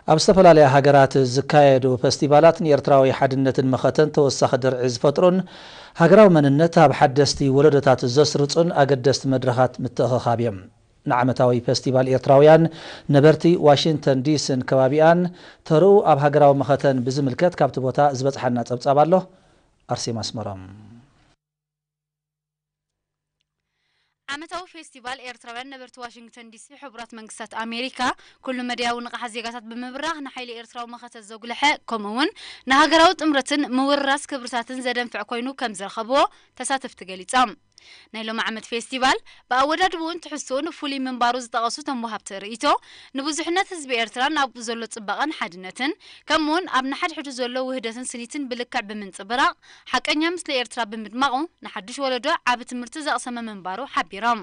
ኣብ ዝተፈላለያ ሃገራት ዝካየዱ ፈስቲቫላት ንኤርትራዊ ሓድነትን መኸተን ተወሳኺ ድርዒ ዝፈጥሩን ሃገራዊ መንነት ኣብ ሓደስቲ ወለዶታት ዘስርጹን ኣገደስቲ መድረኻት ምትእኽኻብ እዮም። ንዓመታዊ ፈስቲቫል ኤርትራውያን ነበርቲ ዋሽንግተን ዲስን ከባቢኣን ተርኡ ኣብ ሃገራዊ መኸተን ብዝምልከት ካብቲ ቦታ ዝበጽሓና ጸብጻብ ኣሎ። ኣርሴማ ኣስመሮም። ዓመታዊ ፌስቲቫል ኤርትራውያን ነበርቲ ዋሽንግተን ዲሲ ሕቡራት መንግስታት ኣሜሪካ ኩሉ መድያዊ ንቕሓት ዜጋታት ብምብራኽ ንሓይሊ ኤርትራዊ መኸተ ዘጉልሐ፣ ከምኡ እውን ንሃገራዊ ጥምረትን ምውርራስ ክብርታትን ዘደንፍዕ ኮይኑ ከም ዝረኸብዎ ተሳተፍቲ ገሊጾም። ናይ ሎሚ ዓመት ፌስቲቫል ብኣወዳድብኡን ትሕዝትኡን ፍሉይ ምንባሩ ዝጠቐሱ እቶም ወሃብቲ ርእይቶ፣ ንብዙሕነት ህዝቢ ኤርትራን ኣብኡ ዘሎ ጽባቐን ሓድነትን፣ ከምኡውን ኣብ ንሓድሕዱ ዘሎ ውህደትን ስኒትን ብልክዕ ብምንጽብራቕ፣ ሓቀኛ ምስሊ ኤርትራ ብምድማቑ፣ ንሓድሽ ወለዶ ዓቢ ትምህርቲ ዘቕሰመ ምንባሩ ሓቢሮም።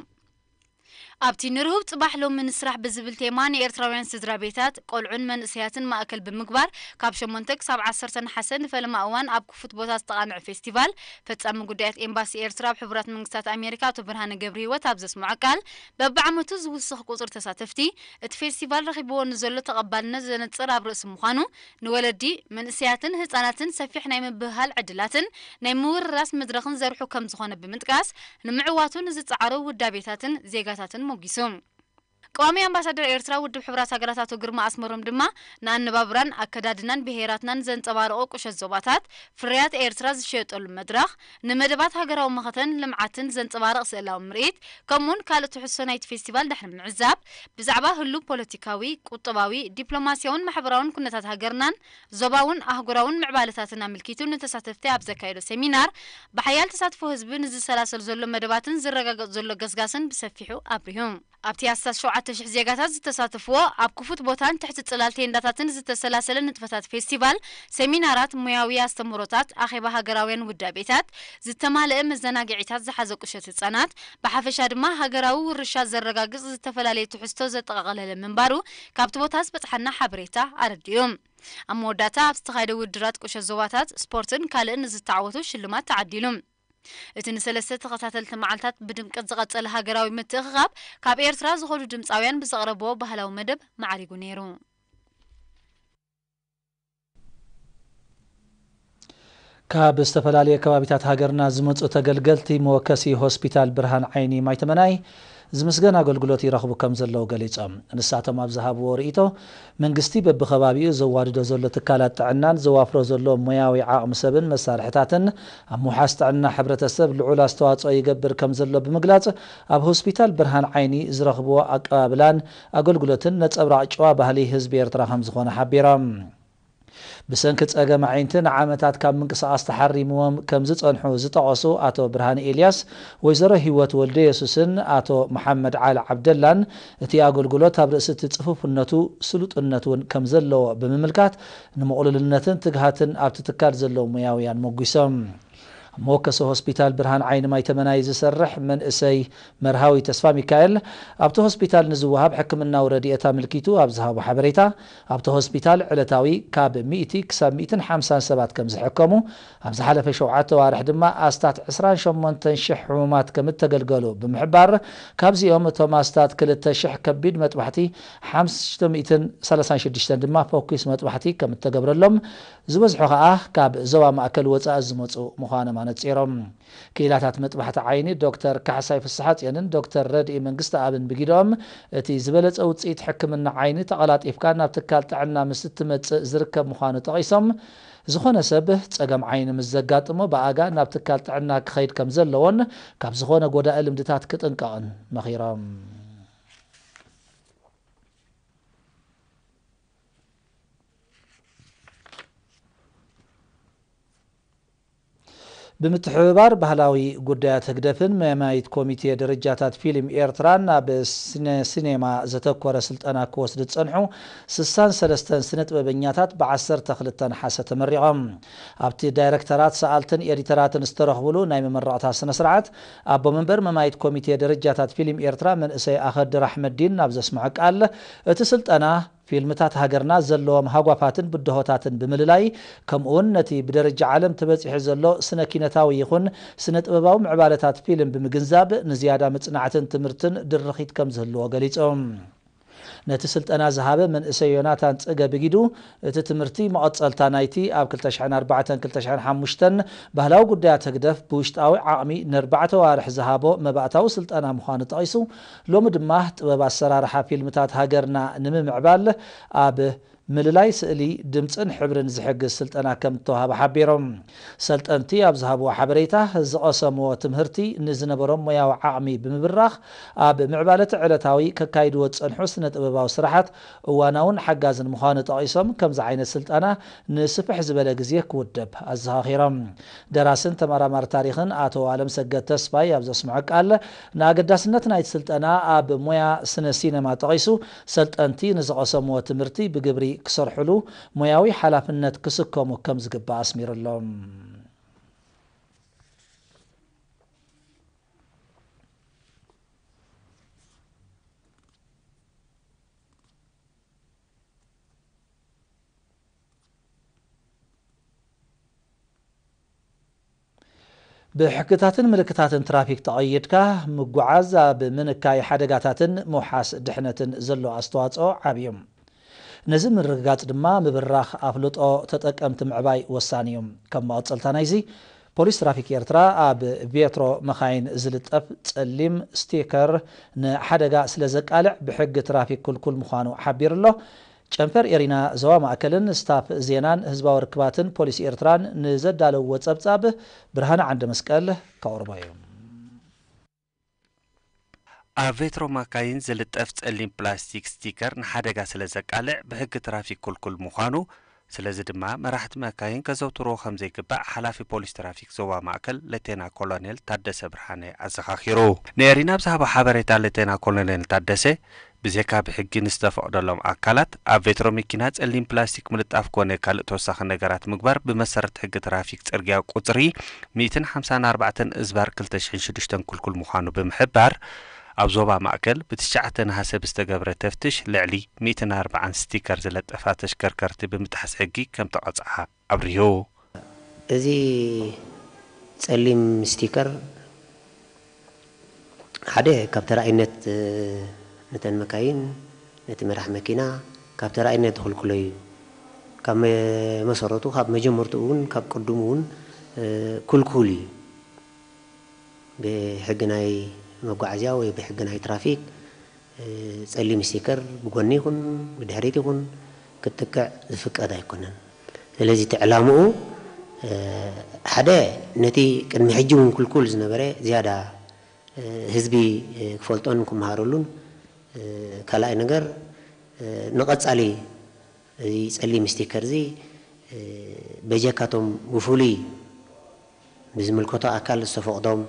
ኣብቲ ንርሁብ ጽባሕ ሎሚ ንስራሕ ብዝብል ቴማ ንኤርትራውያን ስድራ ቤታት፣ ቆልዑን መንእሰያትን ማእከል ብምግባር፣ ካብ ሸሞንተ ክሳብ ዓሰርተ ነሓሰ ንፈለማ እዋን ኣብ ክፉት ቦታ ዝተቓንዐ ፌስቲቫል፣ ፈጻሚ ጉዳያት ኤምባሲ ኤርትራ ኣብ ሕቡራት መንግስታት ኣሜሪካ ኣቶ ብርሃነ ገብረህይወት ኣብ ዘስምዖ ቃል፣ በብዓመቱ ዝውስኽ ቁጽሪ ተሳተፍቲ እቲ ፌስቲቫል ረኺብዎ ንዘሎ ተቐባልነት ዘነጽር ኣብ ርእሲ ምዃኑ፣ ንወለዲ፣ መንእሰያትን ህጻናትን ሰፊሕ ናይ ምብህሃል ዕድላትን ናይ ምውርራስ መድረኽን ዘርሑ ከም ዝኾነ ብምጥቃስ፣ ንምዕዋቱ ንዝጸዓሩ ውዳቤታትን ዜጋታትን ሞጊሱ። ቀዋሚ ኣምባሳደር ኤርትራ ውድብ ሕቡራት ሃገራት ኣቶ ግርማ ኣስመሮም ድማ፣ ንኣነባብራን ኣከዳድናን ብሄራትናን ዘንጸባርቑ ቁሸት ዞባታት፣ ፍርያት ኤርትራ ዝሽየጠሉ መድረኽ፣ ንመደባት ሃገራዊ መኸተን ልምዓትን ዘንጸባርቕ ስእላዊ ምርኢት፣ ከምኡውን ካልእ ትሕዝቶ ናይቲ ፌስቲቫል ድሕሪ ምዕዛብ፣ ብዛዕባ ህሉው ፖለቲካዊ፣ ቁጠባዊ፣ ዲፕሎማስያውን ማሕበራውን ኩነታት ሃገርናን ዞባውን ኣህጉራውን ምዕባለታትን ኣመልኪቱ ንተሳተፍቲ ኣብ ዘካየዶ ሴሚናር፣ ብሓያል ተሳትፎ ህዝቢ ንዝሰላሰል ዘሎ መደባትን ዝረጋገጽ ዘሎ ገስጋስን ብሰፊሑ ኣብሪሁ። ኣብቲ ኣስታት ሸውዓተ ሽሕ ዜጋታት ዝተሳተፍዎ፣ ኣብ ክፉት ቦታን ትሕቲ ጽላል ቴንዳታትን ዝተሰላሰለ ንጥፈታት ፌስቲቫል፣ ሴሚናራት፣ ሞያዊ ኣስተምህሮታት፣ ኣኼባ ሃገራውያን ውዳቤታት፣ ዝተማልአ መዘናግዒታት ዝሓዘ ቁሸት ህጻናት፣ ብሓፈሻ ድማ ሃገራዊ ውርሻ ዘረጋግጽ ዝተፈላለየ ትሕዝቶ ዘጠቓለለ ምንባሩ ካብቲ ቦታ ዝበጽሓና ሓበሬታ ኣረዲኡ። ኣብ መወዳእታ ኣብ ዝተኻየደ ውድድራት ቁሸት ዞባታት፣ ስፖርትን ካልእን ንዝተዓወቱ ሽልማት ተዓዲሉ። እቲ ንሰለስተ ተኸታተልቲ መዓልታት ብድምቀት ዝቐጸለ ሃገራዊ ምትእኽኻብ፣ ካብ ኤርትራ ዝኾዱ ድምጻውያን ብዘቕረብዎ ባህላዊ መደብ ማዕሪጉ ነይሩ። ካብ ዝተፈላለየ ከባቢታት ሃገርና ዝመጹ ተገልገልቲ መወከሲ ሆስፒታል ብርሃን ዓይኒ ማይተመናይ ዝምስገን ኣገልግሎት ይረኽቡ ከም ዘለዉ ገሊጾም። ንሳቶም ኣብ ዝሃብዎ ርእይቶ፣ መንግስቲ በብኸባቢኡ ዘዋድዶ ዘሎ ትካላት ጥዕናን ዘዋፍሮ ዘሎ ሞያዊ ዓቕሚ ሰብን መሳርሕታትን ኣብ ምውሓስ ጥዕና ሕብረተሰብ ልዑል ኣስተዋጽኦ ይገብር ከም ዘሎ ብምግላጽ፣ ኣብ ሆስፒታል ብርሃን ዓይኒ ዝረኽብዎ ኣቀባብላን ኣገልግሎትን ነጸብራቕ ጨዋ ባህሊ ህዝቢ ኤርትራ ከም ዝኾነ ሓቢሮም። ብሰንኪ ጸገም ኣዒንቲ ንዓመታት ካብ ምንቅስቓስ ተሓሪምዎም ከም ዝጸንሑ ዝጠቐሱ ኣቶ ብርሃነ ኤልያስ፣ ወይዘሮ ህይወት ወልደየሱስን ኣቶ መሓመድ ዓሊ ዓብደላን፣ እቲ ኣገልግሎት ኣብ ርእሲ እቲ ጽፉፍነቱ ስሉጥነት እውን ከም ዘለዎ ብምምልካት፣ ንምቕሉልነትን ትግሃትን ኣብቲ ትካል ዘለዉ ሞያውያን ሞጒሶም። ኣብ መወከሲ ሆስፒታል ብርሃን ዓይኒ ማይተመናይ ዝሰርሕ መንእሰይ መርሃዊ ተስፋ ሚካኤል፣ ኣብቲ ሆስፒታል ንዝወሃብ ሕክምናዊ ረድኤት ኣመልኪቱ ኣብ ዝሃቦ ሓበሬታ፣ ኣብቲ ሆስፒታል ዕለታዊ ካብ ሚእቲ ክሳብ ሚእትን ሓምሳን ሰባት ከም ዝሕከሙ፣ ኣብ ዝሓለፈ ሸውዓተ ኣዋርሕ ድማ ኣስታት ዕስራን ሸሞንተን ሽሕ ሕሙማት ከም እተገልገሉ ብምሕባር፣ ካብዚኦም እቶም ኣስታት ክልተ ሽሕ ከቢድ መጥባሕቲ፣ ሓሙሽተ ሚእትን ሰላሳን ሽዱሽተን ድማ ፈኲስ መጥባሕቲ ከም እተገብረሎም፣ ዝበዝሑ ከኣ ካብ ዞባ ማእከል ወጻኢ ዝመጹ ምዃኖም ኣነጺሮም። ክኢላታት መጥባሕቲ ዓይኒ ዶክተር ካሕሳይ ፍስሓጽዮንን ዶክተር ረድኢ መንግስተኣብን ብጊደኦም፣ እቲ ዝበለጸ ውጽኢት ሕክምና ዓይኒ ተቐላጢፍካ ናብ ትካል ጥዕና ምስ እትመጽእ ዝርከብ ምዃኑ ጠቒሶም፣ ዝኾነ ሰብ ጸገም ዓይኒ ምስ ዘጋጥሞ ብኣጋ ናብ ትካል ጥዕና ክኸይድ ከም ዘለዎን ካብ ዝኾነ ጎዳኢ ልምድታት ክጥንቀቕን መኺሮም። ብምትሕብባር ባህላዊ ጉዳያት ህግደፍን መያማይት ኮሚቴ ደረጃታት ፊልም ኤርትራን፣ ኣብ ስነ-፣ ሲኔማ ዘተኮረ ስልጠና ክወስዱ ዝጸንሑ ስሳን ሰለስተን ስነ ጥበበኛታት ብዓሰርተ ክልተ ነሓሰ ተመሪቖም። ኣብቲ ዳይረክተራት፣ ሰኣልትን ኤዲተራትን ዝተረኽብሉ ናይ መመረቕታ ስነ ስርዓት፣ ኣቦ መንበር መማይት ኮሚቴ ደረጃታት ፊልም ኤርትራ መንእሰይ ኣኸድር ኣሕመዲን ኣብ ዘስምዖ ቃል፣ እቲ ስልጠና ፊልምታት ሃገርና ዘለዎም ሃጓፋትን ብድሆታትን ብምልላይ፣ ከምኡውን ነቲ ብደረጃ ዓለም ተበጺሑ ዘሎ ስነ ኪነታዊ ይኹን ስነ ጥበባዊ ምዕባለታት ፊልም ብምግንዛብ፣ ንዝያዳ መጽናዕትን ትምህርትን ድርኺት ከም ዝህልዎ ገሊጹ። ነቲ ስልጠና ዝሃበ መንእሰይ ዮናታን ጽገ ብጊዱ፣ እቲ ትምህርቲ መቐጸልታ ናይቲ ኣብ ክልተ ሽሕን ኣርባዕተን ክልተ ሽሕን ሓሙሽተን ባህላዊ ጉዳያት ህግደፍ ብውሽጣዊ ዓቕሚ ንኣርባዕተ ኣዋርሕ ዝሃቦ መባእታዊ ስልጠና ምዃኑ ጠቒሱ፣ ሎሚ ድማ ጥበብ ኣሰራርሓ ፊልምታት ሃገርና ንምምዕባል ኣብ ምልላይ ስእሊ፣ ድምጽን ሕብርን ዝሕግዝ ስልጠና ከም እተዋህበ ሓቢሮም። ሰልጠንቲ ኣብ ዝሃብዎ ሓበሬታ፣ ዝቐሰምዎ ትምህርቲ ንዝነበሮም ሞያዊ ዓቕሚ ብምብራኽ፣ ኣብ ምዕባለ እቲ ዕለታዊ ከካይድዎ ዝጸንሑ ስነ-ጥበባዊ ስራሓት እዋናውን ሓጋዝን ምዃኑ ጠቒሶም፣ ከምዚ ዓይነት ስልጠና ንስፍሕ ዝበለ ግዜ ክውደብ ኣዘኻኺሮም። ደራስን ተመራማሪ ታሪኽን ኣቶ ኣለምሰገድ ተስፋይ ኣብ ዘስምዖ ቃል፣ ንኣገዳስነት ናይቲ ስልጠና ኣብ ሞያ ስነ ሲነማ ጠቒሱ፣ ሰልጠንቲ ንዝቐሰምዎ ትምህርቲ ብግብሪ ክሰርሕሉ ሞያዊ ሓላፍነት ክስከሙ ከም ዝግባእ ኣስሚሩሎም። ብሕግታትን ምልክታትን ትራፊክ ተቐይድካ ምጉዓዝ ኣብ ምንካይ ሓደጋታትን ምውሓስ ድሕነትን ዘሎ ኣስተዋጽኦ ዓብዩ። ነዚ ምርግጋጽ ድማ ምብራኽ ኣፍልጦ ተጠቀምቲ ምዕባይ ወሳኒ እዩ። ከም መቐጸልታ ናይዚ፣ ፖሊስ ትራፊክ ኤርትራ ኣብ ቬትሮ መኻይን ዝልጠፍ ጸሊም ስቲከር ንሓደጋ ስለ ዘቃልዕ ብሕጊ ትራፊክ ክልኩል ምዃኑ ሓቢሩ ኣሎ። ጨንፈር ኤሪና ዞባ ማእከልን ስታፍ ዜናን ህዝባዊ ርክባትን ፖሊስ ኤርትራን ንዘዳለውዎ ጸብጻብ ብርሃነ ዓንደ መስቀል ከቕርቦ እዩ። ኣብ ቬትሮ መካይን ዝልጠፍ ጸሊም ፕላስቲክ ስቲከር ንሓደጋ ስለ ዘቃልዕ ብሕጊ ትራፊክ ክልኩል ምዃኑ፣ ስለዚ ድማ መራሕቲ መካይን ከዘውትርዎ ከም ዘይግባእ ሓላፊ ፖሊስ ትራፊክ ዞባ ማእከል ሌቴና ኮሎኔል ታደሰ ብርሃነ ኣዘኻኺሩ። ንኤሪና ኣብ ዝሃቦ ሓበሬታ ሌቴና ኮሎኔል ታደሰ፣ ብዜካ ብሕጊ ንዝተፈቕደሎም ኣካላት ኣብ ቬትሮ መኪና ጸሊም ፕላስቲክ ምልጣፍ ኮነ ካልእ ተወሳኺ ነገራት ምግባር ብመሰረት ሕጊ ትራፊክ ጽርግያ ቁጽሪ ሚእትን ሓምሳን ኣርባዕተን እዝባር ክልተ ሽሕን ሽዱሽተን ክልኩል ምዃኑ ብምሕባር፣ ኣብ ዞባ ማእከል ብትሽዓተ ነሃሰ ብዝተገብረ ተፍትሽ ልዕሊ ሚእትን ኣርባዓን ስቲከር ዝለጠፋ ተሽከርከርቲ ብምጥሓስ ሕጊ ከም ተቐጽዓ ኣብሪሁ። እዚ ጸሊም ስቲከር ሓደ ካብ ተራእይነት፣ እ፣ ነተን መካይን፣ ነቲ መራሕ መኪና ካብ ተራእይነት ዝኽልክሎ እዩ። ካብ መ-፣ መሰረቱ፣ ካብ መጀመርትኡ እውን፣ ካብ ቅድሙ እውን፣ እ፣ ክልኩል እዩ። ብሕጊ ናይ መጓዓዝያ ወይ ብሕጊ ናይ ትራፊክ፣ እ፣ ጸሊም ስቲከር ብጎኒ ይኹን ብድሕሪት ይኹን ክትጥቅዕ ዝፍቀድ ኣይኮነን። ስለዚ እቲ ዕላምኡ፣ እ፣ ሓደ ነቲ ቅድሚ ሕጂ እውን ክልኩል ዝነበረ ዝያዳ፣ እ፣ ህዝቢ፣ እ፣ ክፈልጦን ክመሃረሉን፣ እ፣ ካልኣይ ነገር፣ እ፣ ንቐጻሊ እዚ ጸሊም ስቲከር እዚ፣ እ፣ በጀካቶም ብፍሉይ ብዝምልከቶ ኣካል ዝተፈቕዶም፣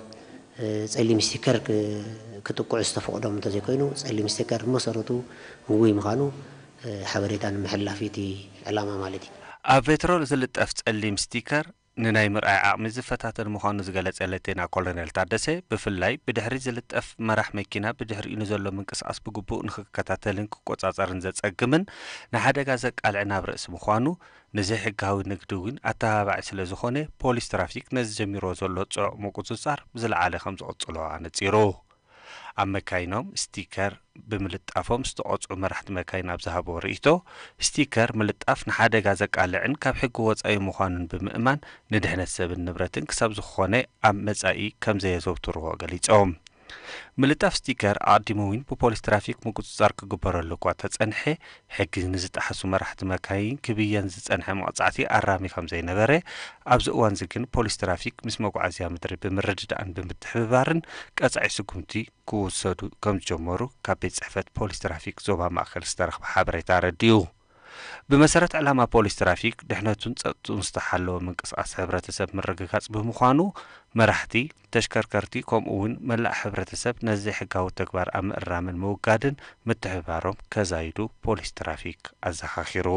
እ፣ ጸሊም ስቲከር ክ-፣ ክጥቅዑ ዝተፈቕዶም እንተዘይኮይኑ፣ ጸሊም ስቲከር ብመሰረቱ ግጉይ ምዃኑ፣ እ፣ ሓበሬታ ንምሕልላፍ እዩ እቲ ዕላማ ማለት እዩ። ኣብ ቬትሮ ዝልጠፍ ጸሊም ስቲከር ንናይ ምርኣይ ዓቕሚ ዝፈታተን ምዃኑ ዝገለጸ ሌቴና ኮሎኔል ታደሰ፣ ብፍላይ ብድሕሪት ዝልጠፍ መራሕ መኪና ብድሕሪኡ ንዘሎ ምንቅስቓስ ብግቡእ ንክከታተልን ክቆጻጸርን ዘጸግምን ንሓደጋ ዘቃልዕን ኣብ ርእሲ ምዃኑ፣ ንዘይሕጋዊ ንግዲ እውን ኣተባባዒ ስለ ዝኾነ፣ ፖሊስ ትራፊክ ነዚ ጀሚርዎ ዘሎ ጽዑቕ ምቁጽጻር ብዝለዓለ ከም ዝቕጽሎ ኣነጺሩ። ኣብ መካይኖም ስቲከር ብምልጣፎም ዝተቖጽዑ መራሕቲ መካይን ኣብ ዝሃብዎ ርእይቶ፣ ስቲከር ምልጣፍ ንሓደጋ ዘቃልዕን ካብ ሕጊ ወጻኢ ምዃኑን ብምእማን፣ ንድሕነት ሰብን ንብረትን ክሳብ ዝኾነ ኣብ መጻኢ ከም ዘየዘውትርዎ ገሊጾም። ምልጣፍ ስቲከር ኣቐዲሙ እውን ብፖሊስ ትራፊክ ምቁጽጻር ክግበረሉ እኳ ተጸንሐ፣ ሕጊ ንዝጠሓሱ መራሕቲ መካይን ክብየን ዝጸንሐ መቕጻዕቲ ኣራሚ ከም ዘይነበረ፣ ኣብዚ እዋንዚ ግን ፖሊስ ትራፊክ ምስ መጓዓዝያ ምድሪ ብምርድዳእን ብምትሕብባርን ቀጻዒ ስጉምቲ ክውሰዱ ከም ዝጀመሩ ካብ ቤት ጽሕፈት ፖሊስ ትራፊክ ዞባ ማእከል ዝተረኽበ ሓበሬታ ኣረዲኡ። ብመሰረት ዕላማ ፖሊስ ትራፊክ፣ ድሕነቱን ጸጥትኡን ዝተሓለወ ምንቅስቓስ ሕብረተሰብ ምርግጋጽ ብምዃኑ፣ መራሕቲ፣ ተሽከርከርቲ፣ ከምኡ እውን መላእ ሕብረተሰብ ነዚ ዘይሕጋዊ ተግባር ኣብ ምእራምን ምውጋድን ምትሕብባሮም ከዛይዱ ፖሊስ ትራፊክ ኣዘኻኺሩ።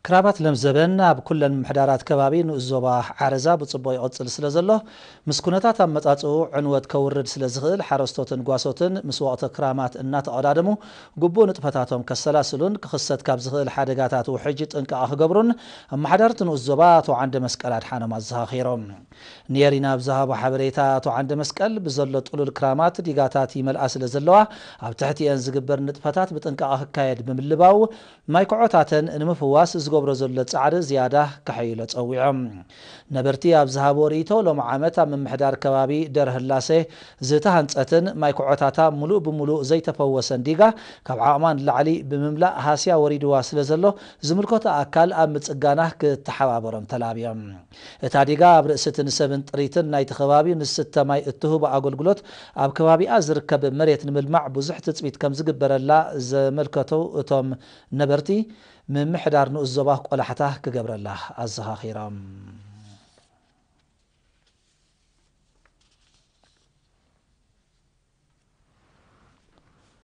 ክራማት ለምዘበን ኣብ ኩለን ምምሕዳራት ከባቢ ንኡስ ዞባ ዓረዛ ብጽቡቕ ይቕጽል ስለ ዘሎ፣ ምስ ኩነታት ኣመጻጽኡ ዕንወት ከውርድ ስለ ዝኽእል፣ ሓረስቶትን ጓሶትን ምስ ወቕቲ ክራማት እናተቐዳደሙ ግቡእ ንጥፈታቶም ከሰላስሉን ክኽሰት ካብ ዝኽእል ሓደጋታት ውሕጅ ጥንቃቐ ክገብሩን ኣመሓዳርቲ ንኡስ ዞባ ኣቶ ዓንደ መስቀል ኣድሓኖም ኣዘኻኺሮም። ኔሪና ኣብ ዝሃቦ ሓበሬታ፣ ኣቶ ዓንደ መስቀል ብዘሎ ጥሉል ክራማት ዲጋታት ይመልኣ ስለ ዘለዋ፣ ኣብ ትሕቲኤን ዝግበር ንጥፈታት ብጥንቃቐ ክካየድ ብምልባው፣ ማይ ኮዖታተን ንምፍዋስ ዝገብሮ ዘሎ ጻዕሪ ዝያዳ ከሐይሎ ጸዊዖም። ነበርቲ ኣብ ዝሃቦ ርእይቶ፣ ሎም ዓመት ኣብ ምምሕዳር ከባቢ ደርህላሴ ዝተሃንጸትን ማይ ኮዖታታ ምሉእ ብምሉእ ዘይተፈወሰን ዲጋ ካብ ዓቕማ ንላዕሊ ብምምላእ ሃስያ ወሪድዋ ስለ ዘሎ፣ ዝምልከቶ ኣካል ኣብ ምጽጋና ክተሓባበሮም ተላብዮም። እታ ዲጋ ኣብ ርእሲ እቲ ንሰብን ጥሪትን ናይቲ ከባቢ ንዝስተ ማይ እትህቦ ኣገልግሎት ኣብ ከባቢኣ ዝርከብ መሬት ንምልማዕ ብዙሕ ትጽቢት ከም ዝግበረላ ዘመልከቱ እቶም ነበርቲ፣ ምምሕዳር ንኡስ ዞባ ቆላሕታ ክገብረላ ኣዘኻኺሮም።